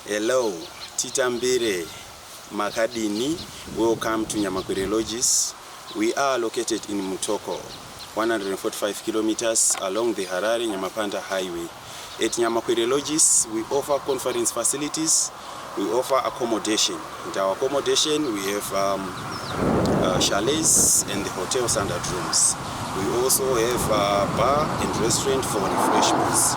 Hello, Titambire Makadini. Welcome to Nyamakwere Lodges. We are located in Mutoko, 145 kilometers along the Harare Nyamapanda Highway. At Nyamakwere Lodges, we offer conference facilities, we offer accommodation. In our accommodation, we have chalets and the hotel standard rooms. We also have a bar and restaurant for refreshments.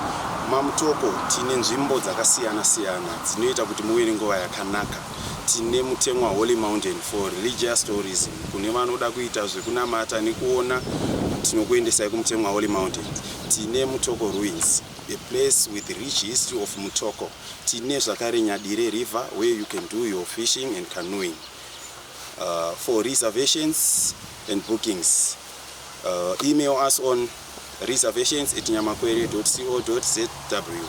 MaMutoko tine nzvimbo dzakasiyana siyana dzinoita kuti muve nenguva yakanaka. Tine Mutemwa Holy Mountain for religious tourism. Kune vanoda kuita zvekunamata nekuona, tinokuendesai kuMutemwa Holy Mountain. Tine Mutoko Ruins, a place with rich history of Mutoko. Tine zvakare Nyadire River where you can do your fishing and canoeing. For reservations and bookings, email us on reservations@nyamakwere.co.zw.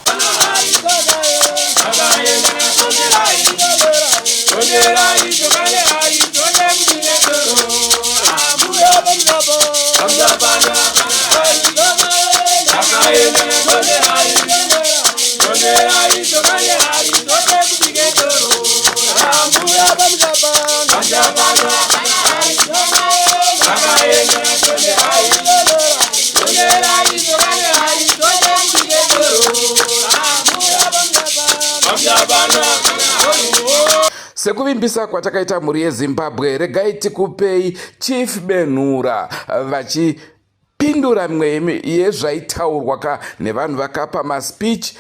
Sekuvimbisa kwatakaita mhuri yeZimbabwe, regai tikupei Chief Benhura vachipindura mimwe yezvaitaurwa ka nevanhu vakapa maspeech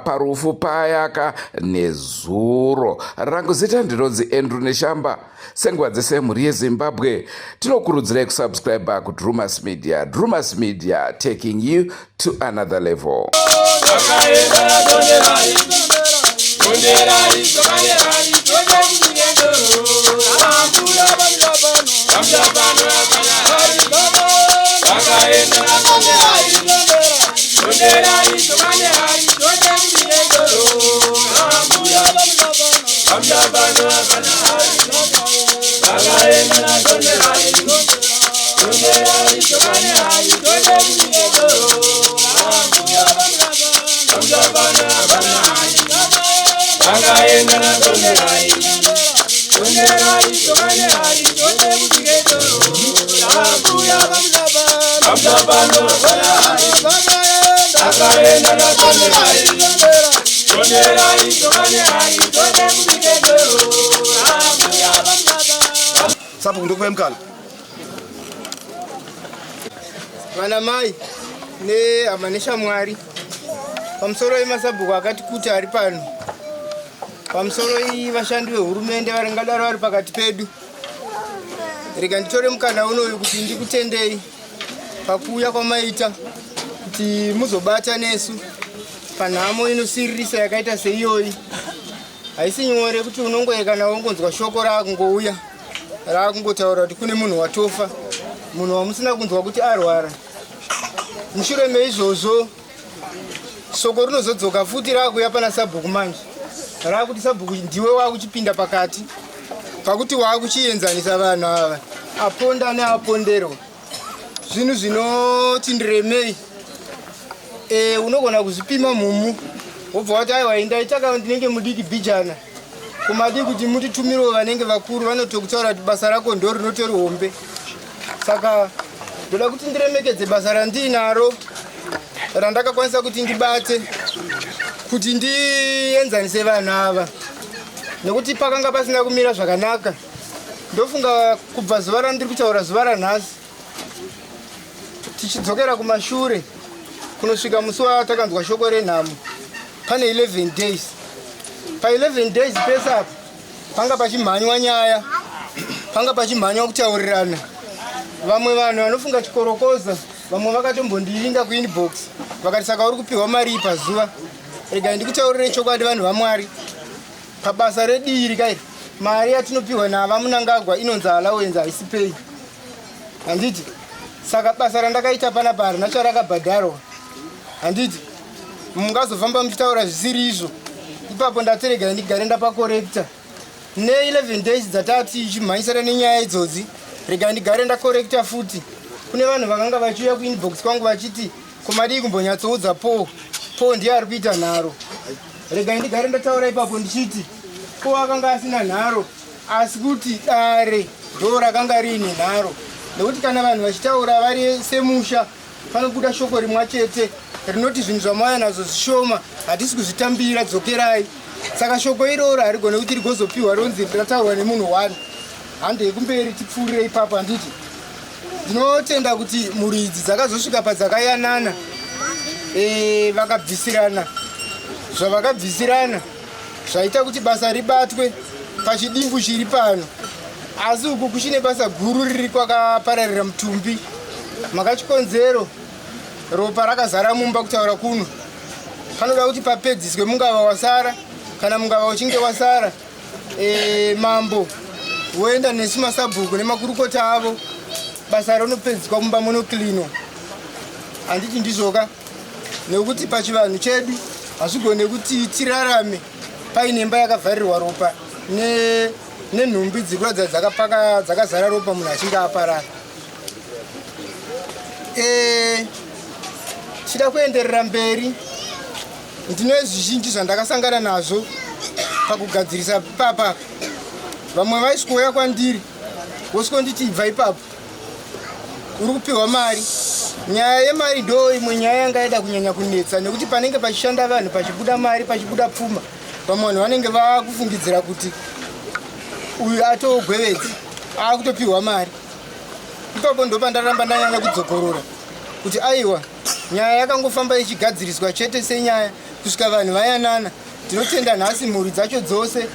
parufu payaka nezuro. Rangu zita ndinonzi Andrew Neshamba. Senguva dzese, mhuri yeZimbabwe, tinokurudzirai kusubscribe kuDrumas Media. Drumas Media, taking you to another level. Sabhuku, ndokupai mukana. Vana mai nehama neshamwari, pamusoro yemasabhuku akati kuti ari pano, pamusoro iyi vashandi vehurumende varingadaro vari pakati pedu, rega nditore mukana unoyu kuti ndikutendei pakuuya kwamaita kuti muzobata nesu panhamo inosiririsa yakaita seiyoyi. Haisi nyore kuti unongoekana wongonzwa shoko raakungouya raakungotaura kuti kune munhu watofa, munhu wamusina kunzwa kuti arwara. Mushure meizvozvo shoko rinozodzoka futi raakuuya pana sabhuku. Manje raakuti sabhuku ndiwe waakuchipinda pakati pakuti waakuchienzanisa vanhu ava, aponda neaponderwa. Zvinhu zvinoti ndiremei. Unogona kuzvipima mumu wobva wati, "Aiwa, indaitaka ndinenge mudiki bhijana." Kumadi kuti mutitumirewo vanenge vakuru vanotokutaura kuti basa rako ndo rinotori hombe. Saka ndoda kuti ndiremekedze basa randiinaro randakakwanisa kuti ndibate kuti ndienzanise vanhu ava, nekuti pakanga pasina kumira zvakanaka. Ndofunga kubva zuva randiri kutaura, zuva ranhasi, tichidzokera kumashure kunosvika musi watakanzwa shoko renhamo, pane 11 days. Pa11 days pese apa panga pachimhanywa nyaya, panga pachimhanywa kutaurirana. Vamwe vanhu vanofunga chikorokoza, vamwe vakatombondiringa kuinbox vakati, "Saka uri kupiwa mari pazuva?" Regai ndikutaurire chokwadi, vanhu vaMwari, pabasa rediri kairi, mari yatinopiwa nava Munangagwa inonzi allowance, haisi pay, handiti? Saka basa randakaita panapa harina charakabhadharwa, handiti? Mungazofamba muchitaura zvisiri izvo ipapo. Ndateregai ndigare ndapacorrecta ne11 days dzatati ichimhanyisana nenyaya idzodzi. Regai ndigare ndacorrecta futi. Kune vanhu vakanga vachiuya kuinbox kwangu vachiti, "Komadii kumbonyatsoudza Paul? Paul ndiye ari kuita nharo." Regai ndigare ndataura ipapo ndichiti ko akanga asina nharo asi kuti dare ndo rakanga riine nharo nekuti kana vanhu vachitaura vari semusha panobuda shoko rimwa chete rinoti zvinhu zvamauya nazvo zvishoma hatisi kuzvitambira dzokerai saka shoko iroro harigone kuti rigozopiwa ronzi rataurwa nemunhu one handei kumberi tipfuurire ipapo handiti ndinotenda kuti mhuri idzi dzakazosvika padzakayanana e, vakabvisirana zvavakabvisirana zvaita kuti basa ribatwe pachidimbu chiri pano asi uku kuchine basa guru riri kwakapararira mutumbi makachikonzero ropa rakazara mumba kutaura kuno panoda kuti papedziswe mungava wasara kana mungava uchinge wasara e, mambo voenda nesu masabhuku nemakurukota avo basa rinopedziswa mumba munocleanwa handiti ndizvoka nekuti pachivanhu chedu hazvigone kuti tirarame paine imba yakavharirwa ropa nenhumbi dziri kuratidza dzakapaka dzakazara ropa munhu achinge aparara e, chida kuenderera mberi ndine zvizhinji zvandakasangana nazvo pakugadzirisa papa vamwe vaisvikuuya kwandiri vosvikonditi ibva ipapo uri kupiwa mari nyaya yemari ndo imwe nyaya yanga yaida kunyanya kunetsa nekuti panenge pachishanda vanhu pachibuda mari pachibuda pfuma vamwe vanhu vanenge vakufungidzira kuti uyu atogwevedzi akutopiwa mari ipapo ndopandaramba ndanyanya kudzokorora kuti aiwa nyaya yakangofamba ichigadziriswa chete senyaya kusvika vanhu vayanana tinotenda nhasi mhuri dzacho dzose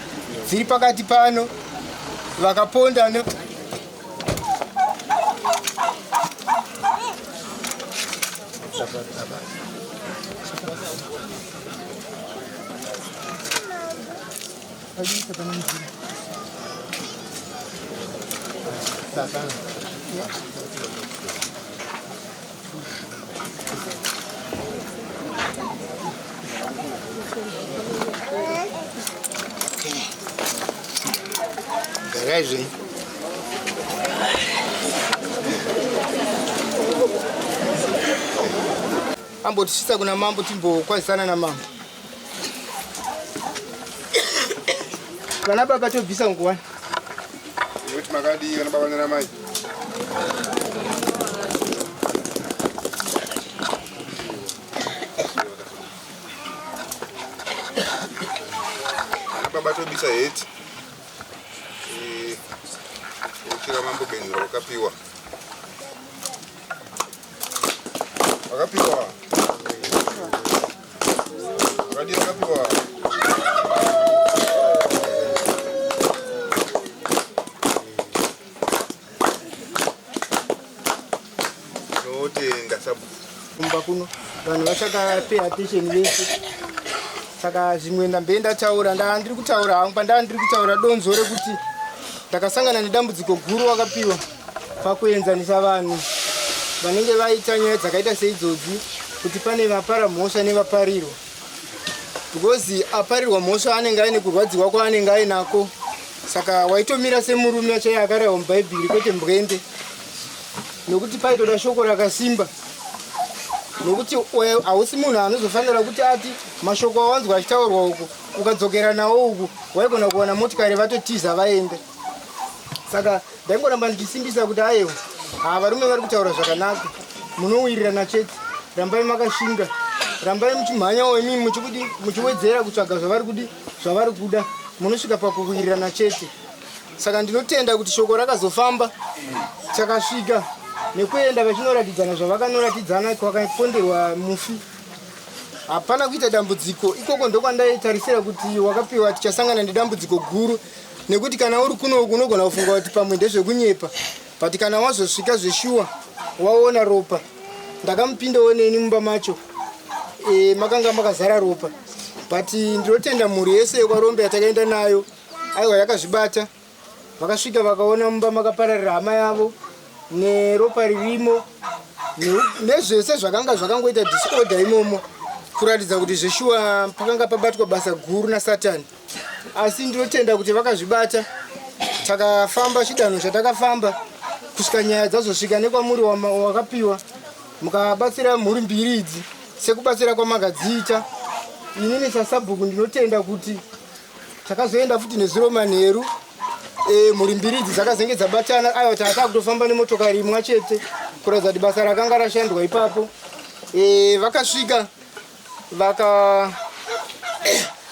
dziri pakati pano vakaponda ne... Garai zvenyu. Ambotisvitsa kuna mambo timbokwazisana namambo. Vana baba tobvisa nguwani. Kuti makadii vana baba nana mai? Vana baba tobisa heti. Eh, Uchira mambo Benhura wakapiwa. Wakapiwa. Wakadii wakapiwa. Tinotenda sabhuku. Kumba kuno vanhu vachakapay attention vese saka zvimwe ndambe ndataura ndandiri kutaura hangu pandandiri kutaura donzvo rekuti ndakasangana nedambudziko guru wakapiwa pakuenzanisa vanhu vanenge vaita nyaya dzakaita seidzodzi kuti pane vapara mhosva nevaparirwa because aparirwa mhosva anenge aine kurwadziwa kwaanenge ainako saka waitomira semurume chaiye akarehwa mubhaibheri kwete mbwende nokuti paitoda shoko rakasimba nokuti hausi munhu anozofanira kuti ati mashoko awanzwa achitaurwa uku ukadzokera nawo uku waigona kuwana motikari vatotiza vaenda saka ndaingoramba ndichisimbisa kuti aiwa haa varume vari kutaura zvakanaka munowirirana chete rambai makashinga rambai muchimhanyawo imimi muchikudi muchiwedzera kutsvaga zvavari kudi zvavari kuda munosvika pakuwirirana chete saka ndinotenda kuti shoko rakazofamba takasvika nekuenda vachinoratidzana zvavakanoratidzana kwakaponderwa mufi hapana kuita dambudziko ikoko ndokwandaitarisira kuti wakapiwa tichasangana nedambudziko guru nekuti kana uri kunoku unogona kufunga kuti pamwe ndezvekunyepa but kana wazosvika zveshuwa waona ropa ndakamupindawo neni mumba macho e, makanga makazara ropa but ndinotenda mhuri yese yekwarombe yatakaenda nayo aiwa yakazvibata vakasvika vakaona mumba makapararira hama yavo neropa ririmo nezvese zvakanga zvakangoita disorder imomo kuratidza kuti zveshuwa pakanga pabatwa basa guru nasatani asi ndinotenda kuti vakazvibata takafamba chidanho chatakafamba kusvika nyaya dzazosvika nekwamuri wakapiwa mukabatsira mhuri mbiri idzi sekubatsira kwamakadziita Inini sasabhuku ndinotenda kuti takazoenda futi nezuro manheru e, mhuri mbiri idzi dzakazenge dzabatana aiwa tata kutofamba nemotokari imwa chete kuratidza kuti basa rakanga rashandwa ipapo e, vakasvika vaka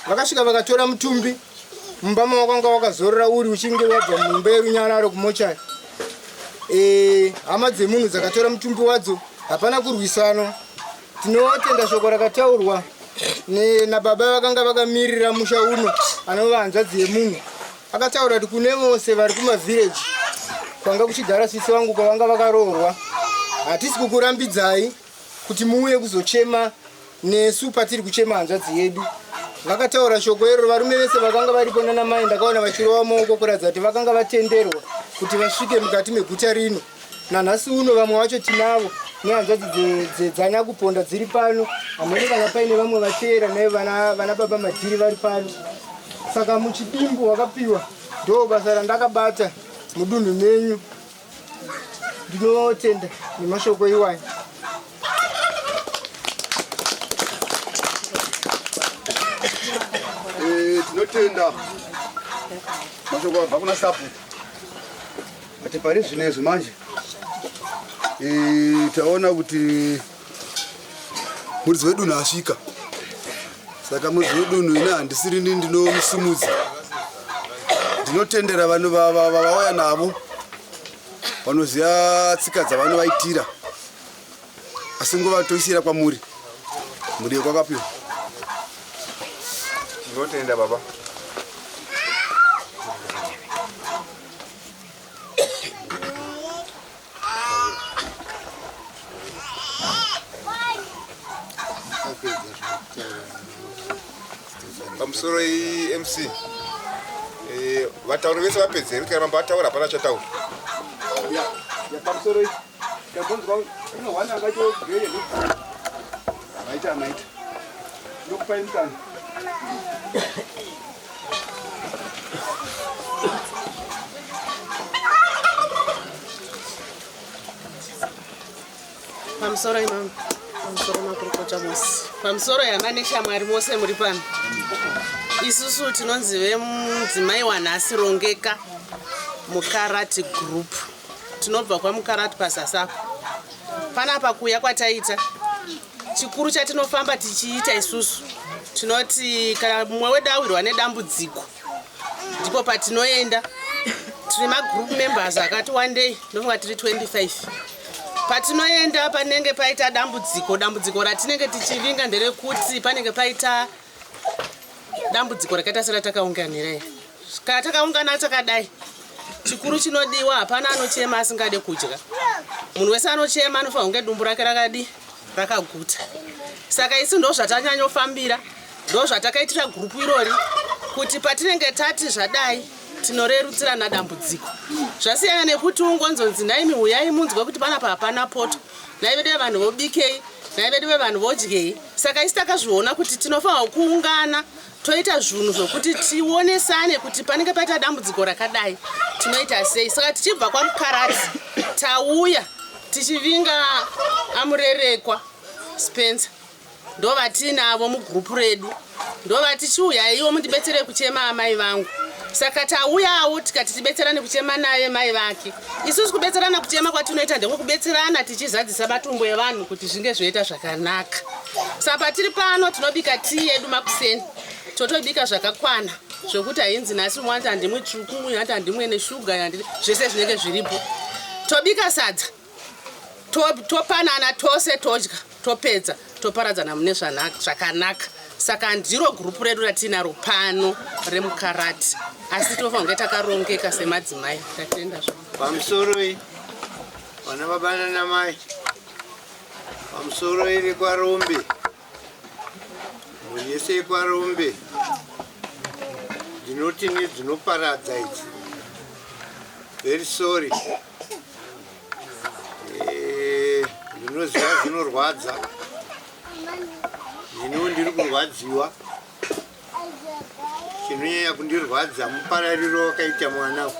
vakasvika vakatora mutumbi mumba mawakanga wakazorora uri uchinge wabva mumba yerunyararo kumochari e, hama dzemunhu dzakatora mutumbi wadzo hapana kurwisana tinotenda shoko rakataurwa nababa vakanga vakamirira musha uno anova hanzvadzi yemunhu akataura kuti kune vose vari kumavhireji kwanga kuchigara sisi vangu kwavanga vakaroorwa hatisi kukurambidzai kuti muuye kuzochema nesu patiri kuchema hanzvadzi yedu vakataura shoko iro varume vese vakanga varipo nana mai ndakaona vachirova maoko kuratidza kuti vakanga vatenderwa kuti vasvike mukati meguta rino nanhasi uno vamwe vacho tinavo nehanzvadzi dzanyakuponda dziri pano hamene kana paine vamwe vateera naye vana baba madhiri vari pano saka muchidimbu wakapiwa ndo basa randakabata mudunhu menyu ndinotenda nemashoko iwayo eh, tinotenda mashoko abva kuna sabhuku ati pari zvino izvi manje eh, taona kuti muridzi wedunhu asvika saka muridzi wedunhu ini handisiri ni ndinomusimudza ndinotendera vanhu vavauya navo vanoziva tsika dzavanovaitira asi nguva toisira kwamuri mhuri yekwakapiwa tinotenda baba pamusoro mc eh, vatauri vese vapedzeri kana mambo ataura hapana chataura pamusoro maita maita ndokupai mukana Pamusoro imam, pamusoro makurukota mose, pamusoro yama neshamwari mose muri pano. Isusu tinonzi vemudzimai wanhasi Rongeka Mukarati Group. Tinobva kwaMukarati pasasa apo. Panapa kuuya kwataita chikuru chatinofamba tichiita isusu tinoti kana mumwe wedu awirwa nedambudziko ndipo patinoenda tine magroup members akati wandei ndofunga tiri 25 patinoenda panenge paita dambudziko dambudziko ratinenge tichivinga nderekuti panenge paita dambudziko rakaita seratakaunganira kana takaungana takadai chikuru chinodiwa hapana anochema asingade kudya munhu wese anochema anofanira kunge dumbu rake rakadi rakaguta saka isu ndo zvatanyanyofambira ndo zvatakaitira gurupu irori kuti patinenge tati zvadai tinorerutsirana dambudziko zvasiyana nekuti ungonzonzi nhaimi huyai munzwe kuti panapa hapana poto nhai vedu vevanhu vobikei nhai vedu vevanhu vodyei saka isi takazviona kuti tinofanirwa kuungana toita zvinhu zvokuti tionesane kuti panenge paita dambudziko rakadai tinoita sei saka tichibva kwamukaradzi tauya tichivinga amurerekwa spencer ndovatiinavo mugurupu redu ndovati chiuyaiwo mundibetsere kuchema amai vangu saka tauyawo tikati tibetserane kuchema naye mai vake isusu kubetserana kuchema kwatinoita ndekokubetserana tichizadzisa matumbu evanhu kuti zvinge zvoita zvakanaka saka patiri pano tinobika tii yedu makuseni totobika zvakakwana zvokuti hainzi nhasi umwe anti handimwe tsvuku umwe anti handimwe neshuga zvese zvinenge zviripo tobika sadza topanana tose todya topedza toparadzana mune zvakanaka saka ndiro gurupu redu ratiinaro pano remukarati asi tinofanira kunge takarongeka semadzimai tatenda zvo pamusoroi vana baba nanamai pamusoroi vekwarombe mhuri yese yekwarombe ndinoti nedzinoparadza idzi very sorry eh, ndinoziva zvinorwadza neniwo ndiri kurwadziwa chinonyanya kundirwadza muparariro wakaita mwana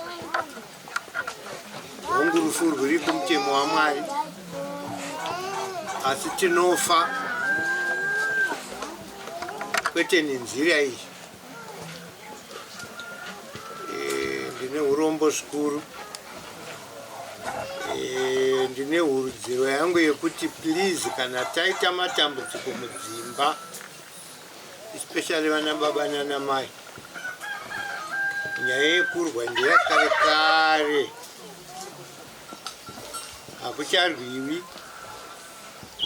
hongu rufu rwuripo mutemo wamwari asi tinofa Kwete nenzira iyi. Eh, ndine urombo zvikuru. Eh, ndine hurudziro yangu yekuti please kana taita matambudziko mudzimba especially vana baba nana mai nyaya yekurwa ndeyakare kare hakucharwiwi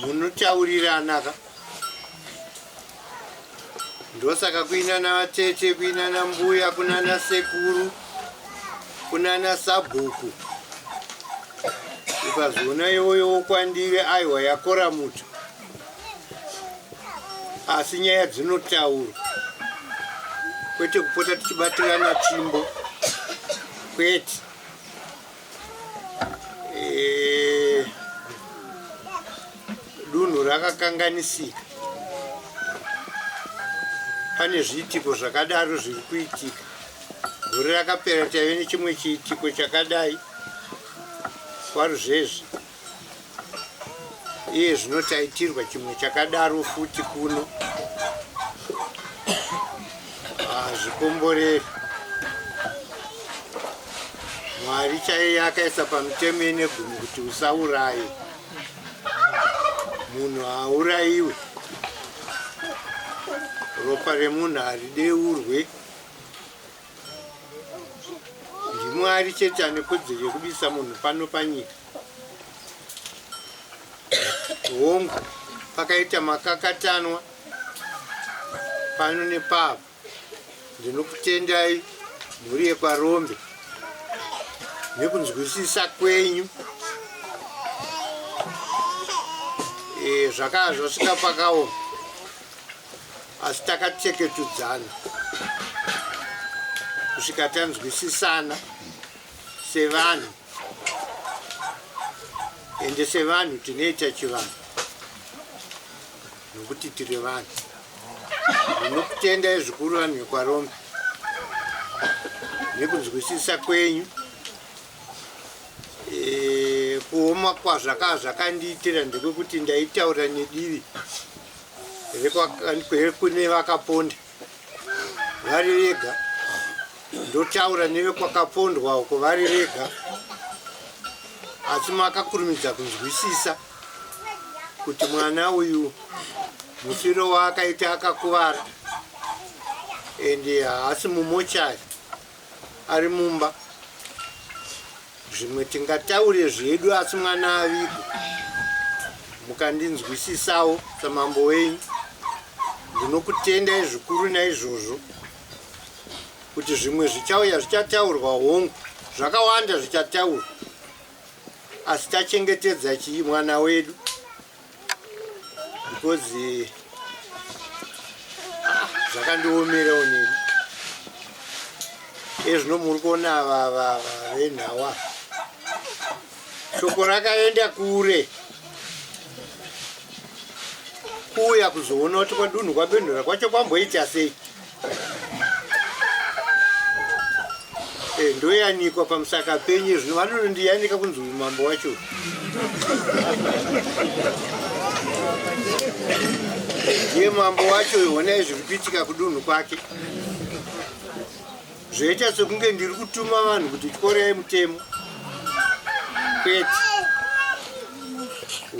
munotaurirana ka ndosaka kuinana vatete kuinana mbuya kunana sekuru kunana sabhuku ukazoona iwoyowo kwandiri aiwa yakora muto asi nyaya dzinotaurwa kwete kupota tichibatirana tsvimbo kwete eh, dunhu rakakanganisika pane zviitiko zvakadaro zviri kuitika gore rakapera taive nechimwe chiitiko chakadai kwaruzvezvi iye zvino taitirwa chimwe chakadaro futi kuno hazvikomboreri ah, mwari chaiye akaisa pamitemo inegumi kuti usauraye munhu haurayiwe ropa remunhu harideurwe ndimwari chete ane kodzero yekubisa munhu pano panyika hongu pakaita makakatanwa pano nepapo ndinokutendai mhuri yekwarombe nekunzwisisa kwenyu e, zvakaa zvasvika pakaoma asi takacheketudzana kusvika tanzwisisana sevanhu ende sevanhu tinoita chivanhu nokuti tiri vanhu ndinokutendai zvikuru vanhu vekwarombe nekunzwisisa kwenyu e, kuoma kwazvakaa zvakandiitira ndekwekuti ndaitaura nedivi kune vakaponda vari vega ndotaura nevekwakapondwa uko vari vega asi makakurumidza kunzwisisa kuti mwana uyu mufiro waakaita akakuvara ende haasi mumochari ari mumba Zvimwe tingataure zvedu asi mwana avigwa. Mukandinzwisisawo samambo wenyu. Ndinokutendai zvikuru naizvozvo kuti zvimwe zvichauya zvichataurwa hongu zvakawanda zvichataurwa asi tachengetedza chii mwana wedu because ah, zvakandiomerawo neni ezvino muri kuona ava venhawa shoko rakaenda kure kuuya kuzoona kuti kwadunhu kwabenhura kwacho kwamboita sei Eh, ndoyanikwa pamusaka penyu zvino vanonondiyanika kunzi uyu mambo wacho ndiye mambo wacho honai zviri kuitika kudunhu kwake zvoita sekunge ndiri kutuma vanhu kuti tyorai mutemo kwete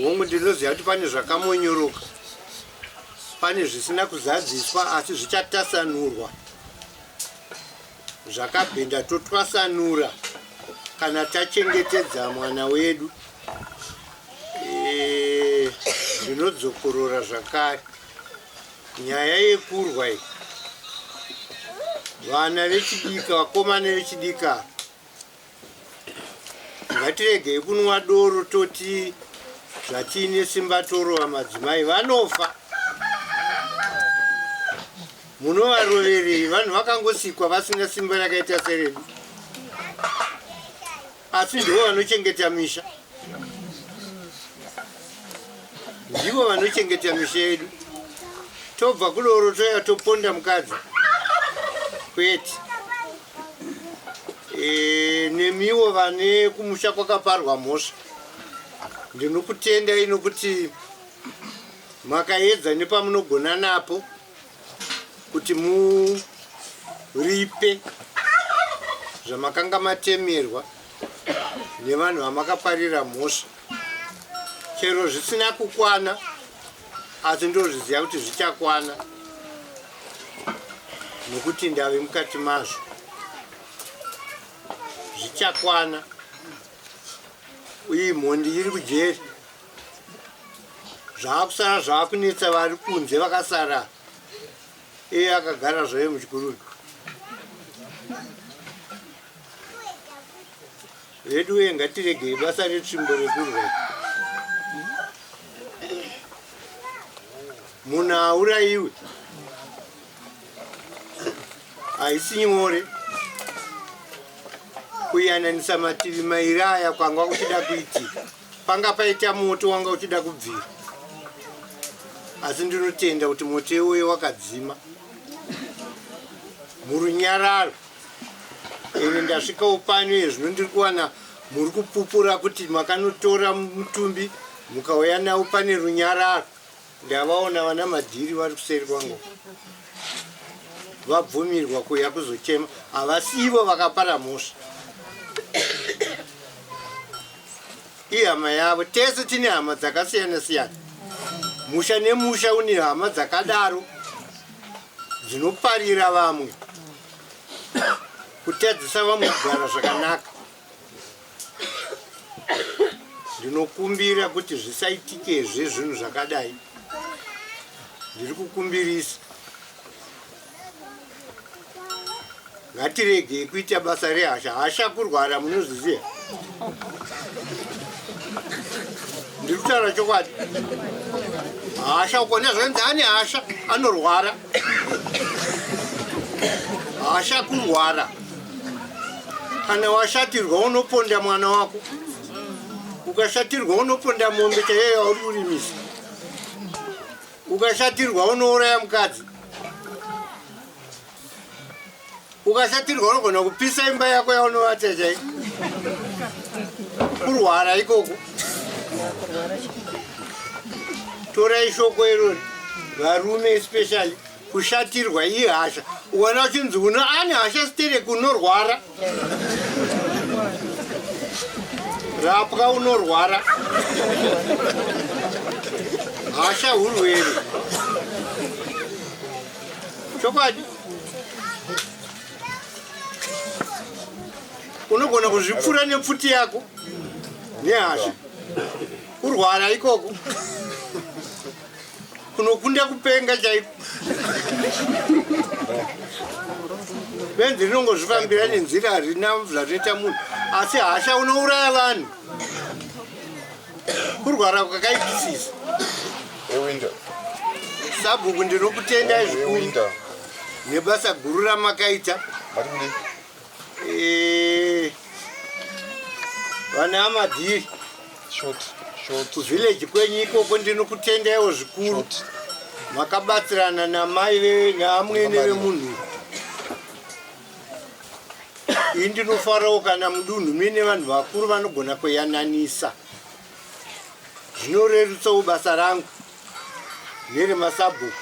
hongu ndinoziva kuti pane zvakamonyoroka pane zvisina kuzadziswa asi zvichatasanurwa zvakabhenda totwasanura kana tachengetedza mwana wedu e, ndinodzokorora zvakare nyaya yekurwa iyi vana vechidika vakomana vechidika Ngatiregei kunwa doro toti zvatiine simba torova madzimai vanofa. Munovaroverei vanhu vakangosikwa vasina simba rakaita seredu, asi ndivo vanochengeta misha, ndivo vanochengeta misha yedu. Tobva kudoro toya toponda mukadzi kwete. E, nemiwo vane kumusha kwakaparwa mhosva ndinokutendai nokuti makaedza nepamunogona napo Kuti muripe zvamakanga matemerwa nevanhu vamakaparira mhosva chero zvisina kukwana asi ndozviziva kuti zvichakwana nokuti ndave mukati mazvo zvichakwana uye mhondi iri kujeri zvaakusara zvaakunetsa vari kunze vakasara iye akagara zvaye muchikuruni veduwe ngatiregei basa retsvimbo rekurwa munhu aurayiwe haisi nyore kuyananisa mativi mairi aya kwanga kuchida kuitika panga paita moto wanga uchida kubvira asi ndinotenda kuti moto iwoyo wakadzima murunyararo ende ndasvikawo pano iye zvino ndiri kuwana muri kupupura kuti makanotora mutumbi mukauya nawo pane runyararo Ndavaona vana Madhiri vari kuseri kwangu vabvumirwa kuuya kuzochema, havasivo vakapara mhosva, ihama yavo. Tese tine hama dzakasiyana siyana, musha nemusha une hama dzakadaro dzinoparira vamwe kutadzisa vamwe kugara zvakanaka. Ndinokumbira kuti zvisaitikezve zvinhu zvakadai. Ndiri kukumbirisa. Ngatiregei kuita basa rehasha. Hasha kurwara munozviziva. Ndiri kutaura chokwadi. Hasha ukona zvanzi ane hasha anorwara. Hasha kurwara. Kana washatirwa unoponda mwana wako. Ukashatirwa unoponda mombe chaiyo yauri kurimisa. Ukashatirwa unouraya mukadzi. Ukashatirwa unogona kupisa imba yako yaunovata chai. Kurwara ikoko. Torai shoko irori varume especially kushatirwa ihasha ukaona uchinzi uno ane hasha stereki unorwara rapwa unorwara hasha hurwere chokwadi unogona kuzvipfura nepfuti yako nehasha kurwara ikoko kunokunda kupenga chaiko benzi rinongozvifambira nenzira harina zvarinoita munhu asi hasha unouraya vanhu kurwara kwakaipisisa sabhuku ndinokutendai zvikuru nebasa guru ramakaita Eh, vana amadhiri kuvillage kwenyu ikoko ndinokutendaiwo zvikuru makabatsirana namai naamwene vemunhu ini ndinofarawo kana mudunhu muine vanhu vakuru vanogona kuyananisa Zvinorerutsawo basa rangu neremasabhuku.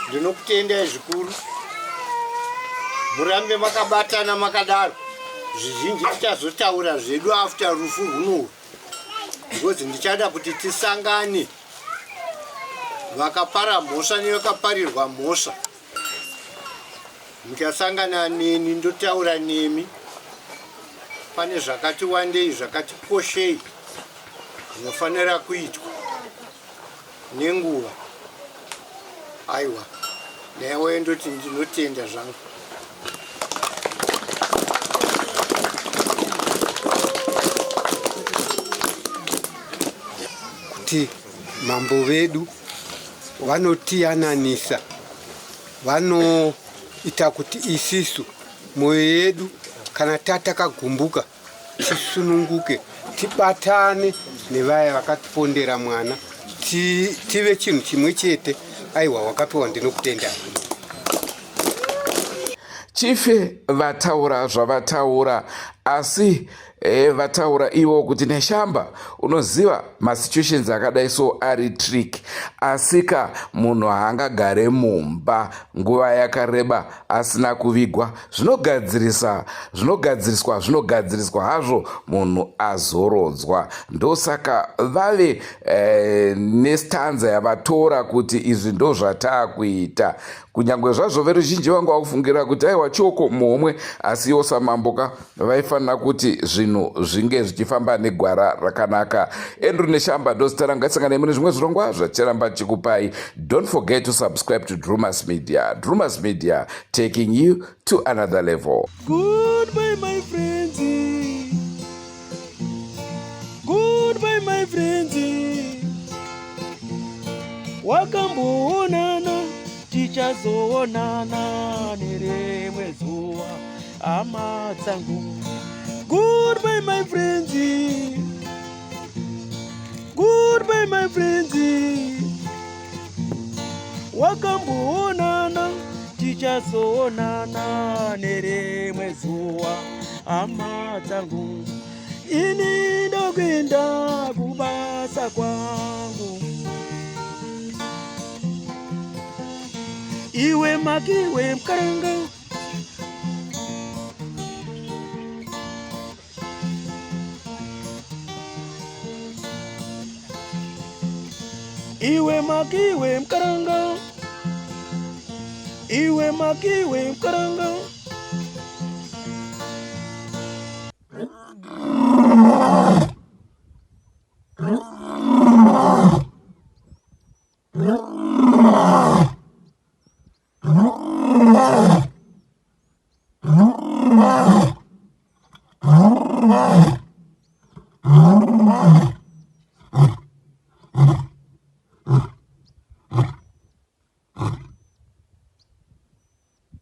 Ndinokutendai zvikuru, murambe makabatana makadaro. Zvizhinji tichazotaura zvedu after rufu rwunourwu because ndichada kuti tisangane vakapara mhosva nevakaparirwa mhosva. Muchasangana neni ndotaura nemi pane zvakati wandei zvakati koshei zvinofanira kuitwa nenguva. Aiwa, newe ndoti ndinotenda zvangu. Kuti mambo vedu vanotiyananisa vanoita kuti isisu mwoyo yedu kana tatakagumbuka tisununguke tibatane nevaya vakatipondera mwana tive chinhu chimwe chete aiwa wakapiwa ndinokutenda Chief vataura zvavataura asi E, vataura ivo kuti Neshamba, unoziva masituations akadai so ari trick, asika munhu haangagare mumba nguva yakareba asina kuvigwa. Zvinogadzirisa, zvinogadziriswa, zvinogadziriswa hazvo munhu azorodzwa. Ndosaka vave nestanza yavatora kuti izvi ndo zvataakuita, kunyange zvazvo veruzhinji vanga vakufungira kuti aiwa, chioko muhomwe. Asi iwo samamboka vaifanira kuti zvinhu zvinge zvichifamba negwara rakanaka. Andrew Neshamba ndozita rangu. Ngatisangane mune zvimwe zvirongwa zvacharamba chikupai. Don't forget to subscribe to Drumas Media. Drumas Media, taking you to another level. Goodbye, my friends. Goodbye, my friends. Wakamboonana, tichazoonana nerimwe zuva, hama dzangu. Goodbye, my friends. Goodbye, my friends. Wakamboonana, tichazoonana nerimwe zuva, hama dzangu. Ini ndokuenda kubasa kwangu. Iwe makiwe mukaranga. Iwe makiwe mukaranga. Iwe makiwe mukaranga.